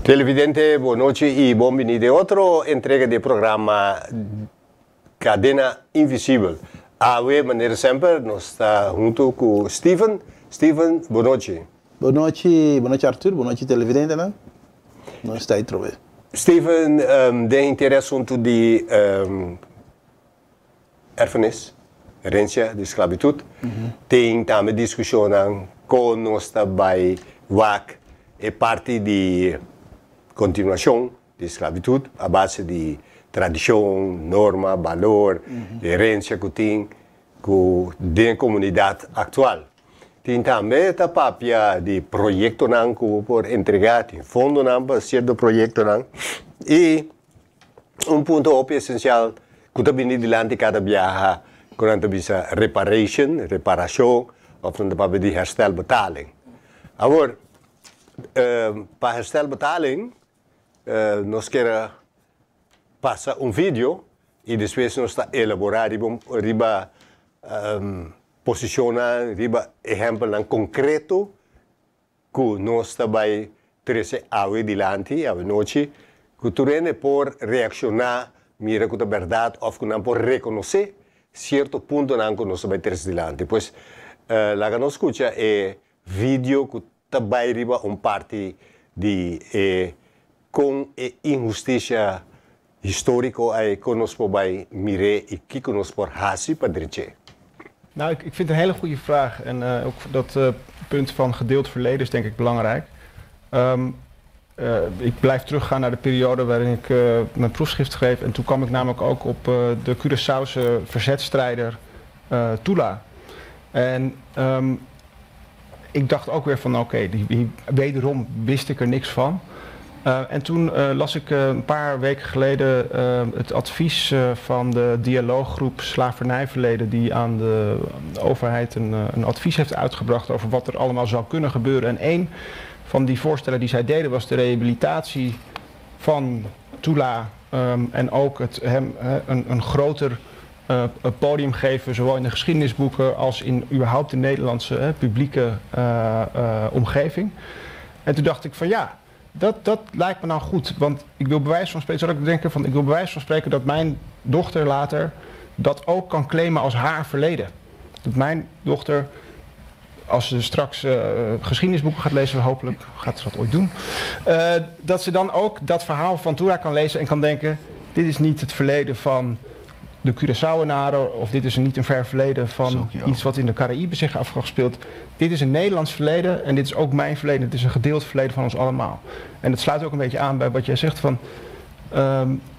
Televidente, bon nochi y bon bini den otro entrega di e programa Cadena Invisibel. Awe, manera semper, nos ta hunto cu Steven. Steven, bon nochi. Bon nochi, bon nochi Arthur, bon nochi televidentenan. Nos ta atrobe. Steven, den henter e asunto di erfenis, herencia di sclavitud, tin tambe discusionnan con nos ta bay wak e parti di continuacion di sclavitud a base di tradicion, norma, balor, herencia cu tin cu den e comunidad actual. Tin tambe ta papia di proyectonan cu bo por entrega, tin fondonan pa cierto proyectonan y un punto hopi esencial cu ta bini dilanti cada biaha cu nan ta bisa reparation, reparacion of nan ta papia di herstelbetaling. Awor, pa herstelbetaling nos kier pasa un video y despues nos ta elabora riba riba posicionnan, riba ehempelnan concreto cu nos ta bay trece awe dilanti, awe nochi, cu tur hende por reacciona, mira cu ta berdad of cu nan por reconoce cierto puntonan cu nos ta bay trece dilanti. Pues, laga nos scucha e video cu ta bay riba un parti di e con e inhusticia historico ay con nos por bay mir'é y kico nos por haci pa dreché. Nou, ik, ik vind het een hele goede vraag. En ook dat punt van gedeeld verleden is denk ik belangrijk. Ik blijf teruggaan naar de periode waarin ik mijn proefschrift schreef. En toen kwam ik namelijk ook op de Curaçaose verzetstrijder Tula. En ik dacht ook weer van oké, okay, wederom wist ik er niks van. En toen las ik een paar weken geleden het advies van de dialooggroep Slavernijverleden, die aan de overheid een advies heeft uitgebracht over wat er allemaal zou kunnen gebeuren. En één van die voorstellen die zij deden was de rehabilitatie van Tula en ook het hem een groter podium geven, zowel in de geschiedenisboeken als in überhaupt de Nederlandse publieke omgeving. En toen dacht ik van ja, dat lijkt me nou goed. Want ik wil bij wijze van spreken, zal ik denken van, ik wil bij wijze van spreken dat mijn dochter later dat ook kan claimen als haar verleden. Dat mijn dochter, als ze straks geschiedenisboeken gaat lezen, hopelijk gaat ze dat ooit doen, dat ze dan ook dat verhaal van Tula kan lezen en kan denken, dit is niet het verleden van de Curaçaoenaren, of dit is niet een ver verleden van iets wat in de Caraïben zich afgespeeld. Dit is een Nederlands verleden en dit is ook mijn verleden. Het is een gedeeld verleden van ons allemaal. En dat sluit ook een beetje aan bij wat jij zegt van,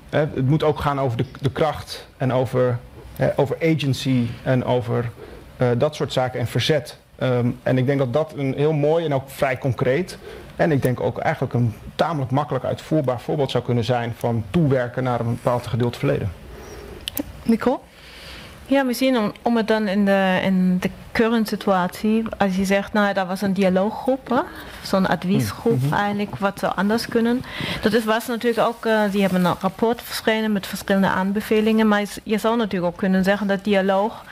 het moet ook gaan over de kracht en over agency en over dat soort zaken en verzet. En ik denk dat dat een heel mooi en ook vrij concreet en ik denk ook eigenlijk een tamelijk makkelijk uitvoerbaar voorbeeld zou kunnen zijn van toewerken naar een bepaald gedeeld verleden. Nicole? Ja, misschien om het dan in de current situatie, als je zegt, nou, daar was een dialooggroep, zo'n adviesgroep eigenlijk, wat zou anders kunnen. Dat was natuurlijk ook, die hebben een rapport verschenen met verschillende aanbevelingen, maar je zou natuurlijk ook kunnen zeggen dat dialoog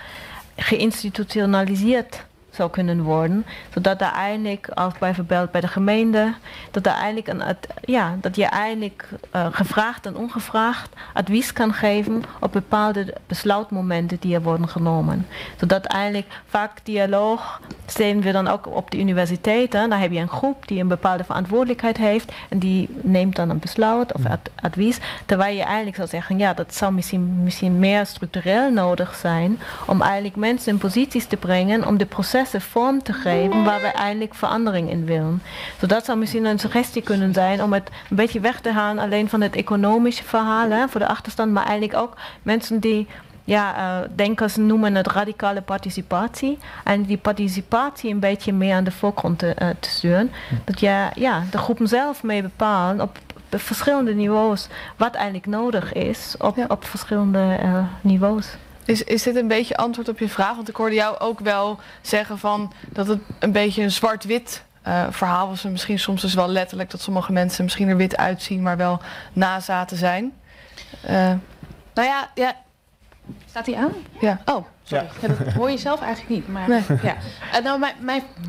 geïnstitutionaliseerd zou kunnen worden. Zodat er eigenlijk, als bijvoorbeeld bij de gemeente, dat er eigenlijk een, ja, dat je eigenlijk gevraagd en ongevraagd advies kan geven op bepaalde besluitmomenten die er worden genomen. Zodat eigenlijk vaak dialoog zien we dan ook op de universiteiten. Daar heb je een groep die een bepaalde verantwoordelijkheid heeft en die neemt dan een besluit of advies. Terwijl je eigenlijk zou zeggen, ja, dat zou misschien meer structureel nodig zijn om eigenlijk mensen in posities te brengen om de processen vorm te geven waar we eigenlijk verandering in willen. So dat zou misschien een suggestie kunnen zijn om het een beetje weg te halen alleen van het economische verhaal, hè, voor de achterstand, maar eigenlijk ook mensen die, ja, denkers noemen het radicale participatie. En die participatie een beetje meer aan de voorgrond te sturen. Dat je, ja, de groepen zelf mee bepalen op verschillende niveaus wat eigenlijk nodig is op verschillende niveaus. Is dit een beetje antwoord op je vraag? Want ik hoorde jou ook wel zeggen van dat het een beetje een zwart-wit verhaal was. En misschien soms dus wel letterlijk dat sommige mensen misschien er wit uitzien, maar wel nazaten zijn. Nou ja. Staat hij aan? Ja. Oh, sorry. Ja. Ja, dat hoor je zelf eigenlijk niet. Maar, Nee. ja. Nou,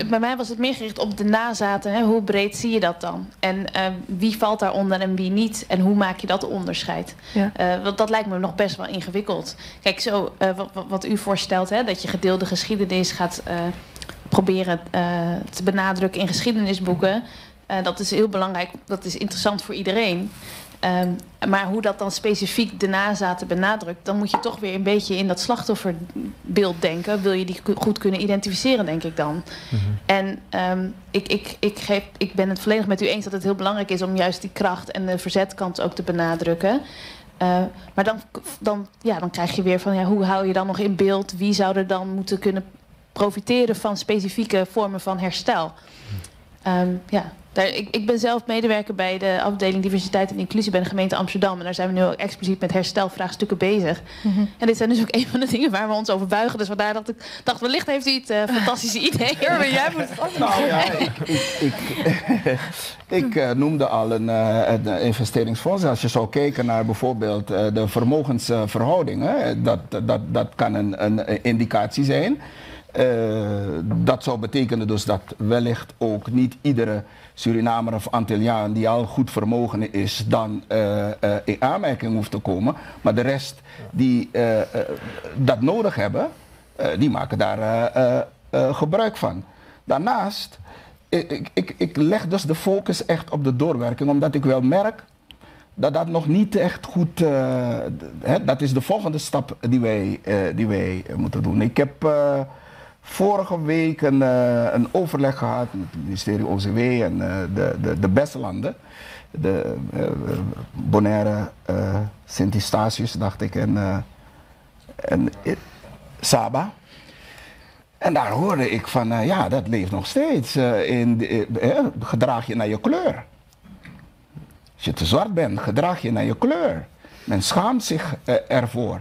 bij mij was het meer gericht op de nazaten. Hè? Hoe breed zie je dat dan? En wie valt daaronder en wie niet? En hoe maak je dat onderscheid? Ja. Want dat lijkt me nog best wel ingewikkeld. Kijk, zo, wat u voorstelt, hè, dat je gedeelde geschiedenis gaat proberen te benadrukken in geschiedenisboeken. Dat is heel belangrijk. Dat is interessant voor iedereen. Maar hoe dat dan specifiek de nazaten benadrukt, dan moet je toch weer een beetje in dat slachtofferbeeld denken. Wil je die goed kunnen identificeren, denk ik dan. En ik ben het volledig met u eens dat het heel belangrijk is om juist die kracht en de verzetkant ook te benadrukken. Maar dan krijg je weer van, ja, hoe hou je dan nog in beeld? Wie zou er dan moeten kunnen profiteren van specifieke vormen van herstel? Ja. Ik ben zelf medewerker bij de afdeling diversiteit en inclusie bij de gemeente Amsterdam. En daar zijn we nu ook expliciet met herstelvraagstukken bezig. En dit zijn dus ook een van de dingen waar we ons over buigen. Dus vandaar dat ik dacht, wellicht heeft u het fantastische idee. Erwin, jij moet het antwoord Nou ja, ik noemde al een investeringsfonds. Als je zou kijken naar bijvoorbeeld de vermogensverhoudingen, dat kan een indicatie zijn. Dat zou betekenen dus dat wellicht ook niet iedere Surinamer of Antilliaan die al goed vermogen is, dan in aanmerking hoeft te komen. Maar de rest die dat nodig hebben, die maken daar gebruik van. Daarnaast, ik leg dus de focus echt op de doorwerking, omdat ik wel merk dat dat nog niet echt goed, dat is de volgende stap die wij moeten doen. Ik heb vorige week een overleg gehad met het ministerie OCW en de BES-landen. De Bonaire, Sint Eustatius, dacht ik, en Saba. En daar hoorde ik van, ja, dat leeft nog steeds. Gedraag je naar je kleur. Als je te zwart bent, gedraag je naar je kleur. Men schaamt zich ervoor.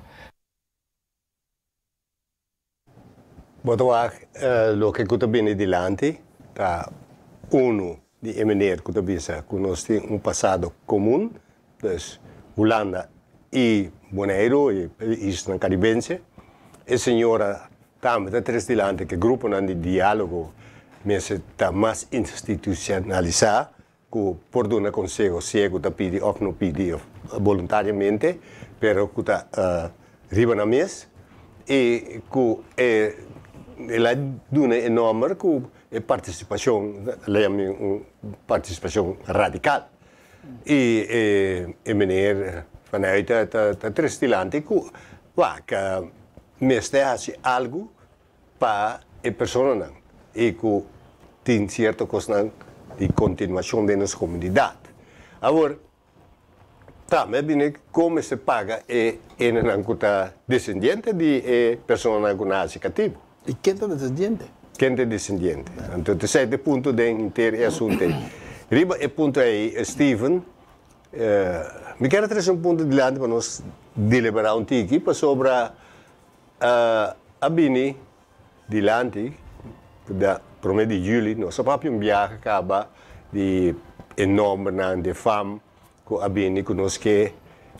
Bo ta wak loke ku ta bini dilanti ta unu di e meneer ku ta bisa ku nos tin un pasado komun, dus Hulanda i Boneiru i islanan Karibense. E señora tambe ta tres dilanti ku e gruponan di diálogo mester ta mas institucionalisá ku por duna konseho sea ku ta pidi òf no pidi òf boluntariamente, pero ku ta riba nan mes. I ku e el a duna e nòmber ku e partisipashon, el a yama un partisipashon radikal. I e meneer Van Uyt ta tres dilanti ku wak mester hasi algu pa e personanan i ku tin sierto kosnan di kontinuashon den nos komunidat. Awor, Tambe bini kon mester paga e hendenan ku ta desendiente di e personanan ku nase katibu. I ken ta desendiente? Ken ta desendiente? Anto ta esei ta e punto den henter e asuntu ei. Riba e punto ei, Steven, mi kier a trese un punto dilanti pa nos deliberá un tiki pasobra a bini dilanti ku da promé di juli nos a papia un biaha kaba di e nòmbernan di e fam ku a bini ku nos ke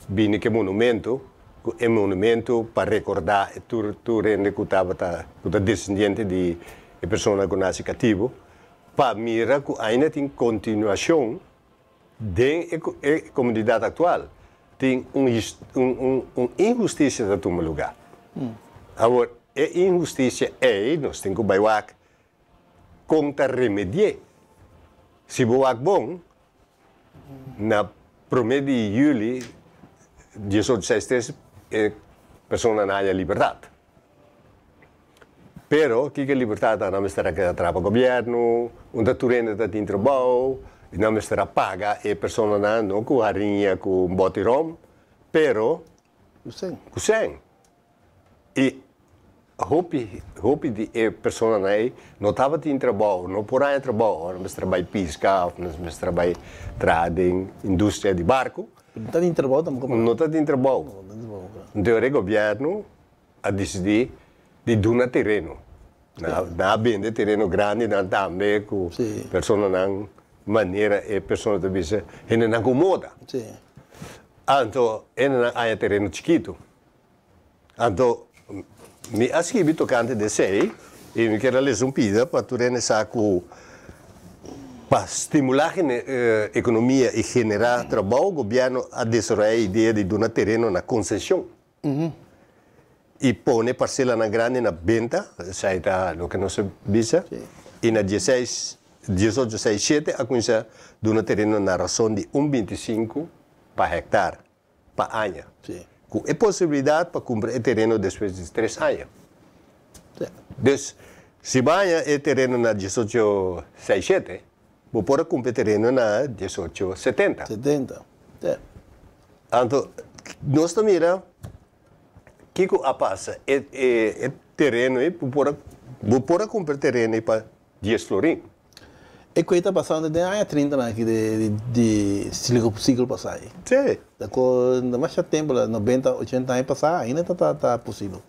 bini ku e monumento, ku e monumento pa rekordá e tur tur hende ku tabata ku ta desendiente di e persona ku nase katibu, pa mira ku ainda tin kontinuashon den e e komunidat aktual. Tin un un un inhustisia ta tuma lugá. Awor e inhustisia ei nos tin ku bai wak kon ta remedi'é. Si bo wak bon, Na promé di yüli 1863 e personanan a haña libertat. Pero kiko e libertat ta? Nan mester a keda traha pa gobièrnu, unda tur hende ta tin trabou, i nan mester a paga e personanan no ku hariña, ku un bòt di ròm, pero ku sèn. I hopi, hopi di e personanan ei no tabatin trabou, no por haña trabou, ora mester a bai piska òf mester a bai traha den industria di barku. No ta tin trabou tampoco. No ta tin trabou. Anto e gobièrnu a disidí di duna tereno. Nan a bende tereno grandinan tambe ku personanan manera e persona ta bisa hendenan ku moda. Anto hendenan haña tereno chikitu. Anto, mi a skibi tokante di esei i mi kier a lesa un pida pa tur hende sa ku pa stimulá ekonomia i generá trabou, gobièrnu a desaroyá e idea di duna tereno na konseshon i pone parselanan grandi na benta, esei ta loke nos a bisa, i na dieseis, diesocho seis shete a kuminsá duna tereno na rason di un bintisinku pa hèktar. pa aña. Ku e posibilidat pa kumpra e tereno despues di tres aña. Dus, si bo haña e tereno na diesocho seis shete, bo por a kumpra e tereno na diesocho setenta. Setenta, si. Anto, nos ta mira kiko a pasa. E e tereno ei, bo por a bo por a kumpra e tereno ei pa dies florin. E koe ta pasando den aña trinta nan aki di di siglo pasá ei. Sí. Ta ko masha tempu la nobenta ochenta aña pasá ainda ta ta ta posibel.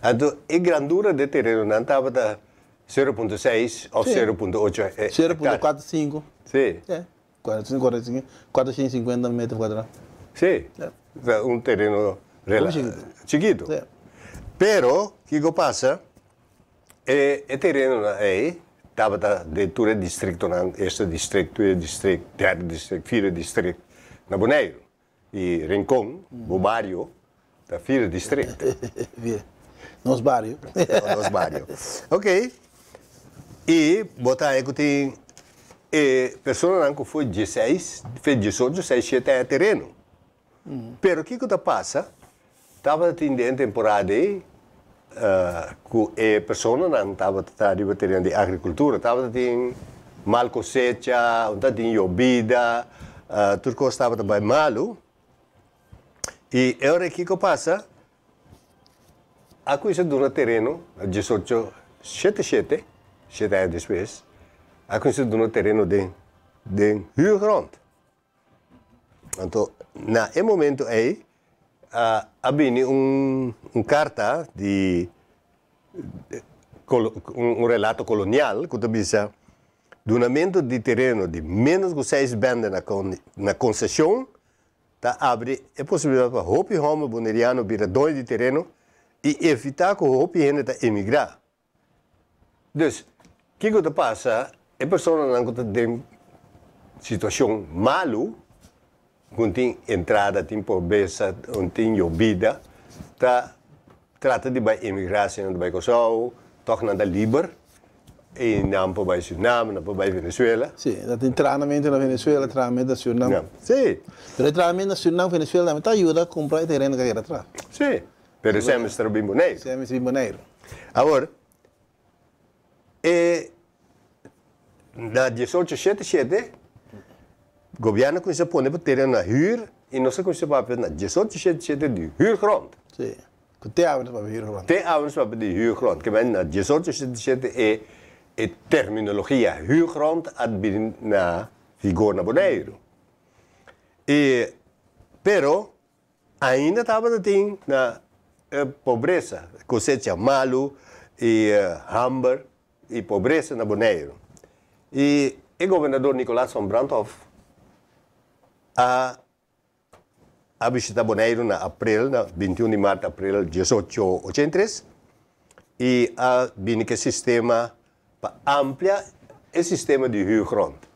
Anto e grandura de terenonan tabata sero punto seis òf sero punto ocho hektar. Sero punto kuater sinku. Sí. Sí. 450 metro kuadrá. Sí. Ta un tereno rela chikitu. Chikitu. Sí. Pero kiko pasa? E terenonan ei tabata den tur e distriktonan, eerste distrikt, tweede distrikt, derde distrikt, vierde distrikt na Boneiru. I Rincon, bo bario, ta vierde distrikt. Nos bario. Nos bario. Ok. I bo ta haña ku tin e personanan ku foi dieseis, fe diesocho, seis, shete aña tereno. Pero kiko ta pasa? Tabata tin den temporada ei ku e personanan tabata ta riba tereno di agrikultura. Tabata tin mal kosecha, un ta tin yobida, tur kos tabata bai malu. I e ora ei kiko pasa? A kuminsá duna tereno na diesocho shete shete, shete aña despues, a kuminsá duna tereno den den huurgrond. Anto na e momento ei a bini un karta di un relato kolonial ku ta bisa dunamentu di tereno di ménos ku seis bènde na konseshon ta abri e posibilidat pa hopi hòmber boneriano bira doño di tereno i evitá ku hopi hende ta emigrá. Dus, kiko ta pasa? E personanan ku ta den situashon malu, ku no tin entrada, tin pobresa, no tin yobida, ta trata di bai emigrá, si nan ta bai Kòrsou, tòg nan ta liber i nan por bai Surinam, nan por bai Venezuela. Sí, nan tin trahamento na Venezuela, trahamento na Surinam. Sí. Pero e trahamento na Surinam, Venezuela tambe ta yuda kumpra e tereno ku a keda atrás. Sí. Pero esei mester bin Boneiru. Esei mester bin Boneiru. Awor, e na diesocho shete shete, gobièrnu a kuminsá pone pa tereno na hür i nos a kuminsá papia na diesocho shete shete di hürgrond. Sí, ku te awe nos papia hürgrond. Te awe nos papia di hürgrond. Ke men na diesocho shete shete e e terminologia hürgrond a bin na vigor na Boneiru. E pero Ainda tabata tin na e pobresa, kosecha malu i hamber i pobresa na Boneiru. I e gobernador Nicolaas van Brandhof a a bishita Boneiru na aprel, na bintiun di mart aprel diesocho ochenta i tres, i a bini ku e sistema pa amplia e sistema di huurgrond.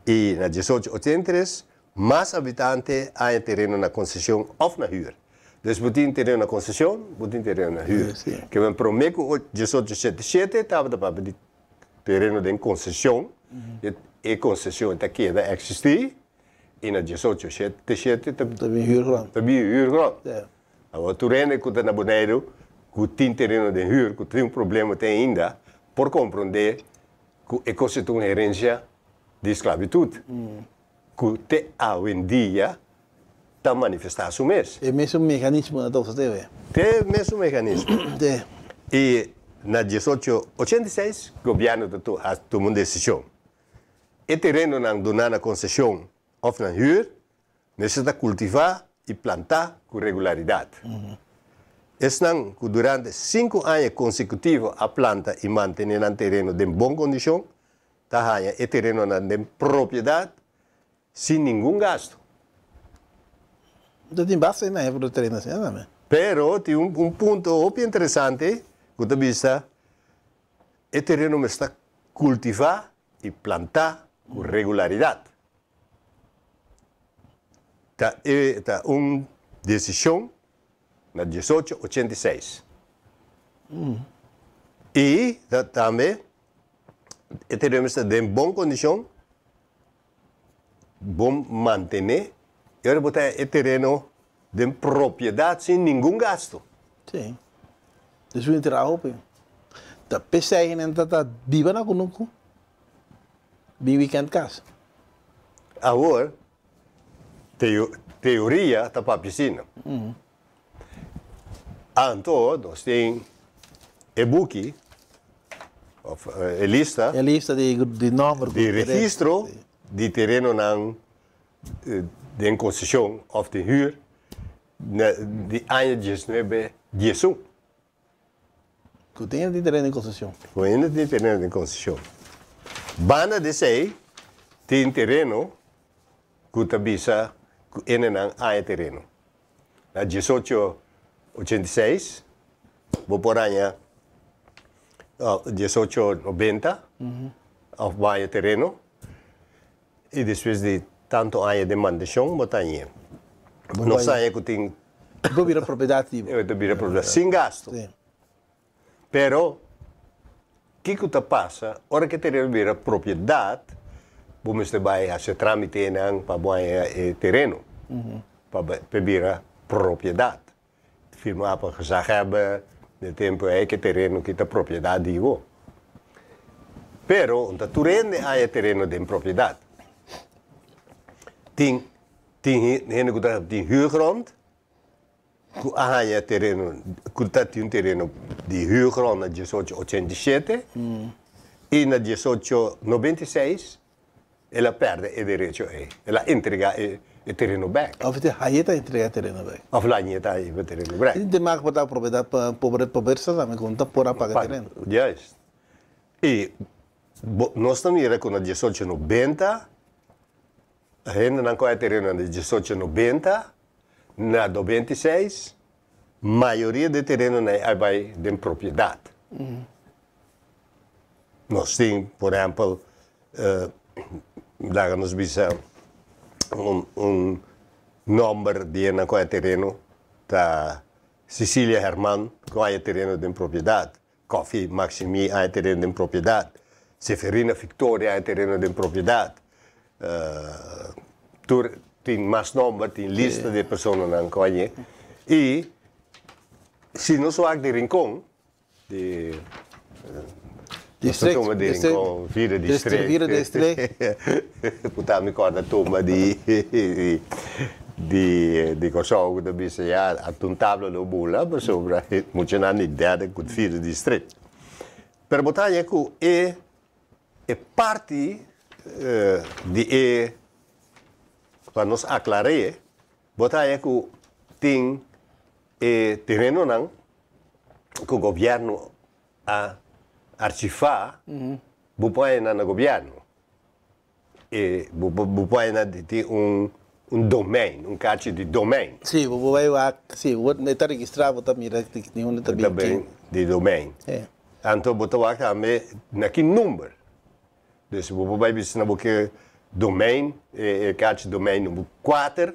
I na diesocho ochenta i tres, mas habitante haña tereno na konsesion òf na hür. Dus bo tin tereno na konsesion, bo tin tereno na hür. Ke men promé ku diesocho shete shete tabata papia di tereno den konsesion, e konsesion ta keda eksistí i na diesocho shete shete ta bin hürgrond. Ta bin hürgrond. Awor tur hende ku ta na Boneiru ku tin tereno den hür, ku tin un problema te ainda, por komprondé ku e kos ta un herensia di sklabitut ku te awendia ta manifestá su mes. E mesun meganismo na ta usa te awe. Te mesun meganismo. Te. I na diesocho ochenta i seis gobièrnu ta a tuma un desishon. E terenonan duná na konseshon òf na hür Mester ta kultivá i plantá ku regularidat. Esnan ku durante sinku aña konsekutivo a planta i mantené nan tereno den bon kondishon, ta haña e terenonan den propiedat sin ningun gastu. Ta tin basta na e tereno asina tambe. Pero tin un punto hopi interesante ku ta bisa e tereno mester ta kultivá i plantá ku regularidat. Ta e ta un desishon na 1886. I ta tambe e tereno mester ta den bon kondishon, bon mantené i ora bo ta e tereno den propiedat sin ningun gasto. Sí. Esei un traha hopi. Ta p'esei nan ta ta biba na kunuku bin wikènt kas. Awor, teoria ta papia asina. Anto nos tin e buki of e lista. E lista di nomber. Di registro di terenonan den konseshon of den hür di aña diesnuebe diesun. Ku tin di tereno den konseshon. Ku ainda tin tereno den konseshon. Banda di esei tin tereno ku ta bisa ku enenan aña tereno. Na 1886 bo por haña 1890 òf bo haña tereno i despues di tantu aña den mantenshon bo ta hañ'é. Nos haña ku tin. Bo bira propiedat di bo. Ta bira propiedat sin gastu. Pero, kiko ta pasa ora ku e tereno bira propiedat, bo mester bai hasi e tramitenan pa bo haña e tereno, pa e bira propiedat. Firma pa gezaghebber den tempu ei ku e tereno ki ta propiedat di bo. Pero, ta tur hende haña e tereno den propiedat. Tin tin hende ku ta tin huurgrond. Ku a haña tereno, ku ta tin un tereno di huurgrond na 1887 i na 1896 el a pèrdè e derecho ei. El a entregá e tereno bèk. Òf e haña ta entregá e tereno bèk. Òf la haña ta haña e tereno bèk. Tin tema ku por ta propiedat pa pobre pobresa tambe ku no ta por a paga e tereno. Juist. I nos ta mira ku na 1890 Hendenan ku a e terenonan di 1890 na 96, mayoria di e terenonan ei a bai den propiedat. Nos tin, por ehèmpel, laga nos bisa un nòmber di hendenan ku a e tereno ta Cecilia Herman ku a e tereno den propiedat. Koffie Maximie a e tereno den propiedat. Seferina Victoria a e tereno den propiedat. Tur tin mas nomber, tin lista di e personanan ku a ñe. I si nos wak di Rincon, di nos ta tuma di Rincon, vierde district. Vierde district. Ku ta mi kòrda tumba di di Kòrsou ku ta bisa ya a un tabla lo bula pasobra muchanan di derde ku vierde district. Pero bo ta haña ku e e parti di e pa nos aklar'é bo ta haña ku tin e terenonan ku gobièrnu a archivá bo por haña nan na gobièrnu. E bo bo por haña di tin un un domein, un kachi di domein. Sí, bo por bai wak, sí, bo e ta registrá, bo ta mira di di unda ta Ta bin bin ken. di domein. Sí. Anto bo ta wak tambe na ki number. Dus bo por bai bisa na bo ke domein, e e kachi domein number kuater,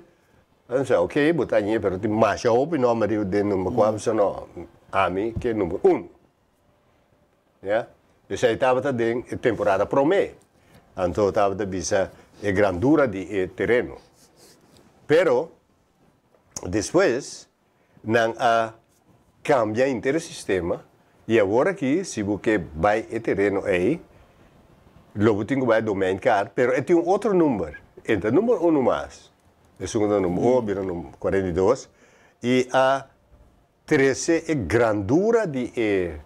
nan sa oke bo ta hañ'é pero tin masha hopi nòmber riba den number kuater, bo sa no, ami ke number uno. Ya. Esei tabata den e temporada promé. Anto tabata bisa e grandura di e tereno. Pero despues nan a kambia henter e sistema i awor aki si bo ke bai e tereno ei lo bo tin ku bai domeinkaart pero e tin un otro number. E ta number uno mas. Esun ku ta number uno a bira number 42 i a Trese e grandura di e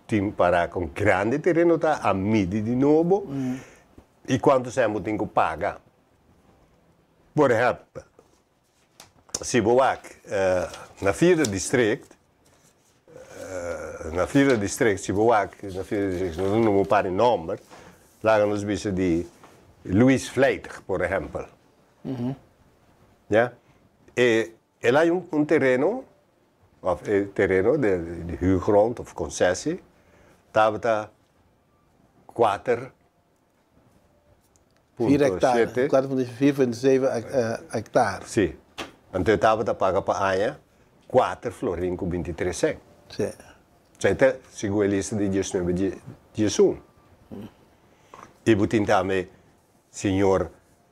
tin para con grandi tereno ta a midi di nobo y cuanto cen bo tin cu paga. Por ehempel, si bo wak na vierde district, na vierde district, si bo wak na vierde district, nos a numa un par di nomber, laga nos bisa di Luis Vlijtig, por ehempel. Ya? E. El a un tereno, of e tereno di huurgrond of concessie, tabata 4 4 punto hectare, 7. 4.7 hectare. Si. Anto e tabata paga pa aña 4 florin ku 23 sèn. Si. Esei ta segun e lista di 19 diesun. I bo tin tambe señor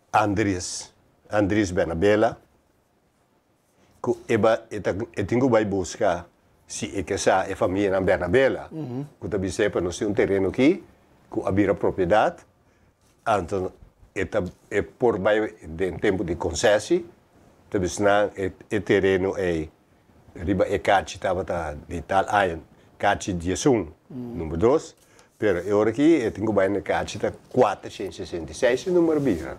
Andries, Andries Bernabela, ku e ba e ta e tin ku bai buska si e ke sa e famianan Bernabela ku ta bis'é pa nos tin un tereno aki ku a bira propiedat, anto e ta e por bai den tempu di konsesi ta bisa nan e e tereno ei riba e kachi tabata di tal aña, kachi 11 number dos, pero e ora aki e tin ku bai na kachi ta 466 e number bira.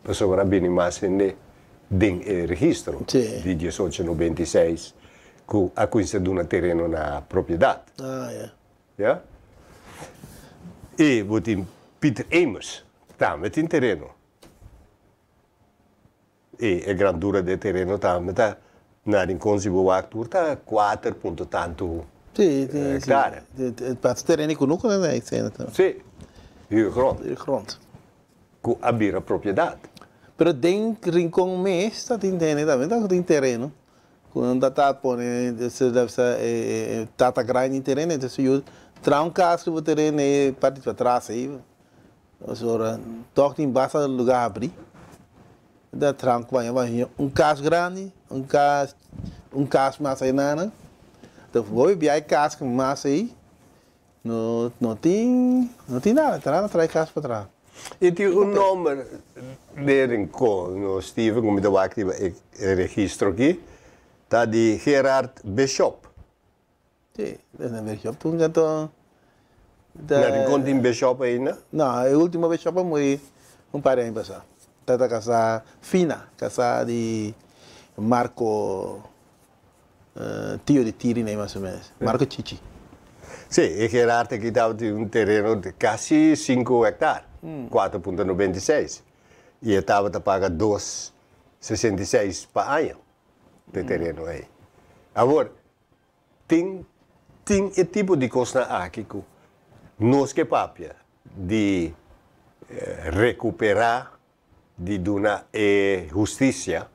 Pasobra a bini mas hende den e registro di 1896 ku a kuminsá duna tereno na propiedat. Ya. I bo tin Pieter Emers tambe tin tereno. I e grandura di e tereno tambe ta na Rincon si bo wak tur ta kuater punto tantu hektare. Parti tereno i kunuku nan ta esei. Si, huurgrond. Huurgrond. Ku a bira propiedat. Pero den Rincon mes ta tin hende tambe ta tin tereno ku nan ta ta pone tata grandi tin tereno entonces yu traha un kas riba tereno e parti patras ei. Pasobra tòg tin basta lugá habrí. Ta traha un kubaña baña un kas grandi, un kas un kas mas aynan. Ta hopi bia e kas mas ei no no tin no tin nada, ta nada traha e kas pa traha. I tin un nòmber den Rincon, no Steven, ku mi ta wak riba e registro aki, ta di Gerard Bishop. Sí, den Bishop toen gato. Na Rincon tin Bishop ainda? No, e ultimo Bishop a muri un par di aña pasá. Tata kasá Fina, kasá di Marco, tio di Tiri nei mas o menos, Marco Chichi. Sí, e Gerard aki tabatin un tereno di kasi sinku hektar, 4.96, i e tabata paga 2.66 pa aña pa e tereno ei. Awor, Tin tin e tipo di kosnan aki ku nos ke papia di rekuperá, di duna e hustisia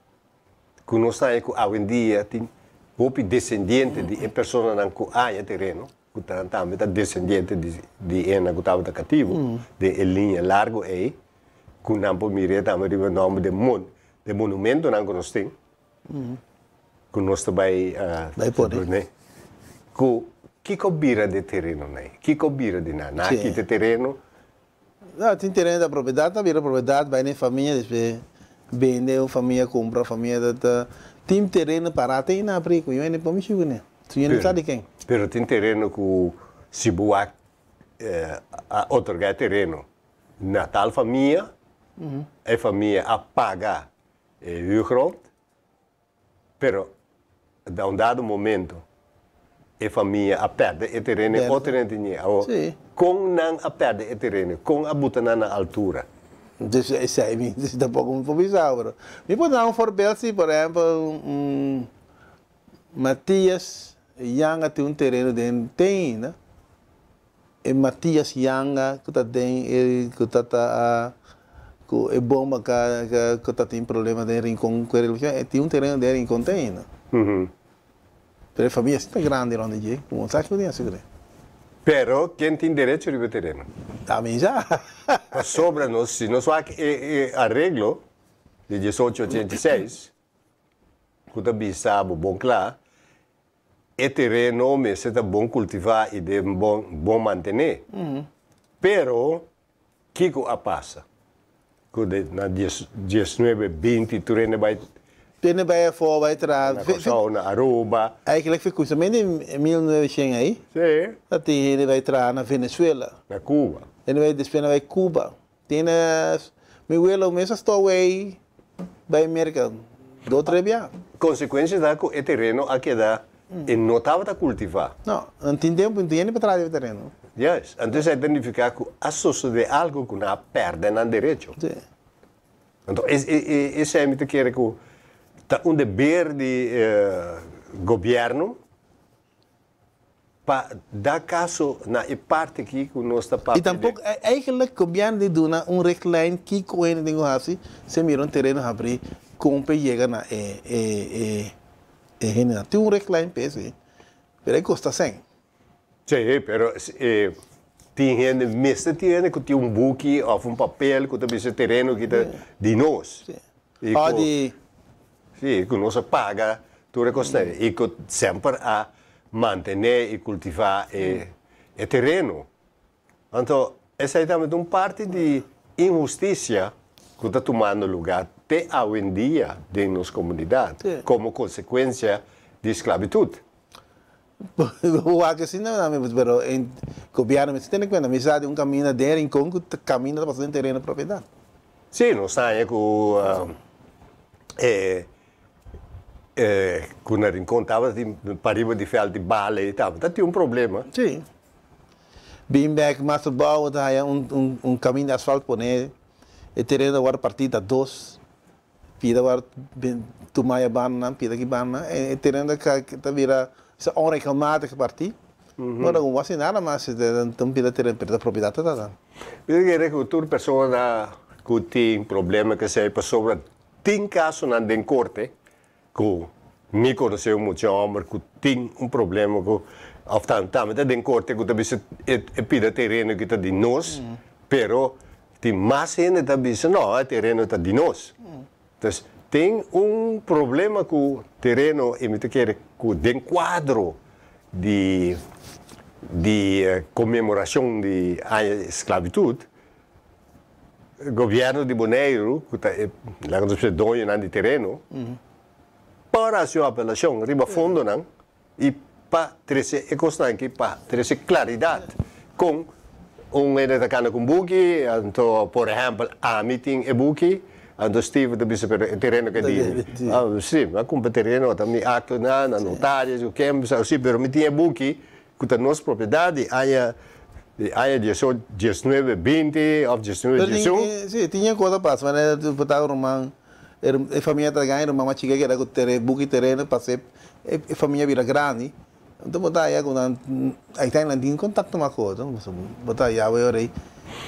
ku nos ta haña ku awendia tin hopi desendiente di e personanan ku haña tereno, ku nan tambe ta desendiente di di esnan ku tabata katibu den e liña largu ei, ku nan por mir'é tambe riba nòmber di e monumentonan ku nos tin. Ku nos ta bai pone. Ku kiko bira di tereno nei? Kiko bira di nan? Nan a kita tereno? No, tin tereno ta propiedat, ta bira propiedat, bai na e famia, despues bende, un famia kumpra, famia ta ta. Tin tereno pará te na abri ku yu por mishi kuné. Su yu no sa di ken. Pero tin tereno ku si bo a a otorgá e tereno na tal famia, e famia a paga e huurgrond, pero na un dado momento e famia a perde e tereno e otro hende tin Awor, con nan a perde e tereno? Con a buta nan na altura? Dus esei mi tampoco mi por bisa pero mi por da un voorbeeld si, por ehempel Matias Yanga tin un tereno den Teina, E Matias Yanga ku ta den e ku ta ta ku e bomba ka ku ta tin problema den Rincon ku e revolucion e tin un tereno den Rincon te ainda. Pero e famia si ta grandi rond di dje ku bo sa kiko tin hasi ku ne. Pero ken tin derecho riba e tereno? Ami sa. Pasobra nos si nos wak e e areglo di 1886 ku ta bisa bo bon kla E tereno mester ta bon kultivá i den bon bon mantené. Pero kiko a pasa? Ku de na 19, 20 tur hende bai. Tur hende bai afó, bai traha. Na Kòrsou, na Aruba. Eigenlijk fi kuminsamentu di 1900 ei. Sí. Ta tin hende bai traha na Venezuela. Na Cuba. Hende bai despues nan bai Cuba. Tin mi welo mes a stòw ei bai Merka do tres bia. Konsekuensia ta ku e tereno a keda e no tabata kultivá. No, nan tin tempu no tin hende pa traha riba e tereno. Juist, anto esei ta nifiká ku a sosodé algu ku nan a pèrdè nan derecho. Sí. Anto esei mi ta kere ku. Ta un deber di gobièrnu pa da kaso na e parti aki ku nos ta papia I tampoko de. Eigenlijk gobièrnu di duna un richtlijn kiko hende tin ku hasi si e mira un tereno habrí kon pa e yega na e e e hendenan. Tin un richtlijn pa esei pero e kosta sèn. Sí, pero tin hende, mester tin hende ku tin un buki òf un papel ku ta bisa e tereno aki ta di nos. Sí. Òf di. Sí, ku nos a paga tur e kosnan i ku semper a mantené i kultivá e tereno. Anto esei tambe ta un parti di inhustisia ku ta tumando lugá te awendia den nos komunidat komo konsekuensia di sklabitut. Wak asina na mi, pero e gobierno mester tene cuenta, mi sa di un caminda den Rincon cu ta caminda ta pasa den tereno propiedad. Sí, nos haña cu e cu na Rincon tabata tin pariba di veld di bala y tabata tin un problema. Sí. Bin bek mas abao ta haya un un caminda asfalt pone e tereno ta worde parti ta dos. Pida war tuma e bandanan, pida ki bandanan, e tereno ta ta bira sa onregelmatig partí. Bueno, ku wasi nada mas ta un pida tereno, pero ta propiedat ta ta. Mi ta kere ku tur persona ku tin problema kesei pasobra tin kasonan den korte ku mi konosé un mucha hòmber ku tin un problema ku òf tambe ta den korte ku ta bisa e pida tereno ki ta di nos, pero Tin mas hende ta bisa no, e tereno ta di nos. Entonces tin un problema cu tereno y mi ta kere cu den cuadro di di conmemoracion di aña di esclavitud, gobierno di Boneiru cu ta e laga nos bisa doñonan di tereno por haci un apelacion riba fondonan I pa trese e kosnan aki, pa trese klaridat kon un hende ta kanda ku un buki, anto por ehèmpel ami tin e buki, anto Steven ta bisa pero e tereno ke di mi. Ah, si, mi a kumpra tereno, ta mi aktonan, na notario, ku ken bisa, si, pero mi tin e buki ku ta nos propiedat di aña di aña diesnuebe binti òf diesnuebe diesun. Si, tin e kos a pasa, manera bo ta ruman E famia ta gana, e ruman mas chika keda ku buki tereno pasa e famia bira grandi. Anto bo ta haya ku nan aitá nan tin kontakto mas ku otro, bo ta haya awe ora ei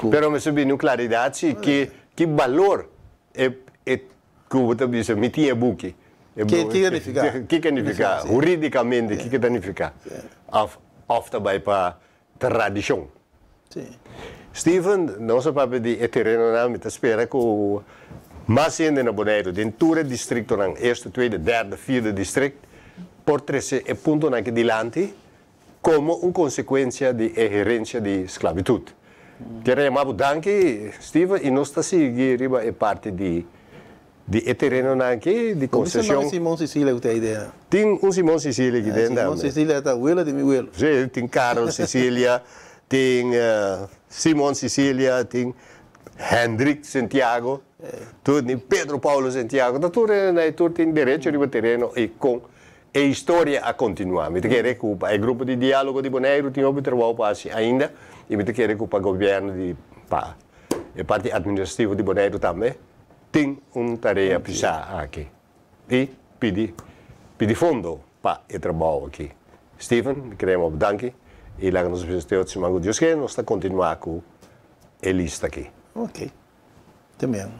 ku. Pero mester bini un klaridat si ki ki balor e e ku bo ta bisa mi tin e buki. Ke ke ta nifiká? Ke ke nifiká? Huridikamente ke ke ta nifiká? Òf òf ta bai pa tradishon. Steven, nos a papia di e terenonan, mi ta spera ku mas hende na Boneiru, den tur e distriktonan, eerste, tweede, derde, vierde distrikt, por trese e puntonan aki dilanti komo un konsekuensia di e herensia di sklabitut. Kier a yama bo danki, Steven, i nos ta sigui riba e parti di Di e terenonan aki di Bo bisa konsesion. nome Simon Sicilia ku ta idea? Tin un Simon Sicilia aki den Simon tambe. Sicilia ta welo di mi welo. Si, tin Karel Sicilia, tin Simon Sicilia, tin Hendrik Sentiago, tur tin Pedro Paulo Sentiago, ta tur hende ei tur tin derecho riba tereno i kon e historia a kontinuá. Mi ta kere ku pa e grupo di diálogo di Boneiru tin hopi trabou pa hasi ainda i mi ta kere ku pa gobièrnu di pa e parti administrativo di Boneiru tambe Tin un tarea pisá aki i pidi pidi fondo pa e trabou aki. Steven, mi kerema bo danki i laga nos bisa te otro siman ku Dios ke nos ta kontinuá ku e lista aki. Ok. Te meen.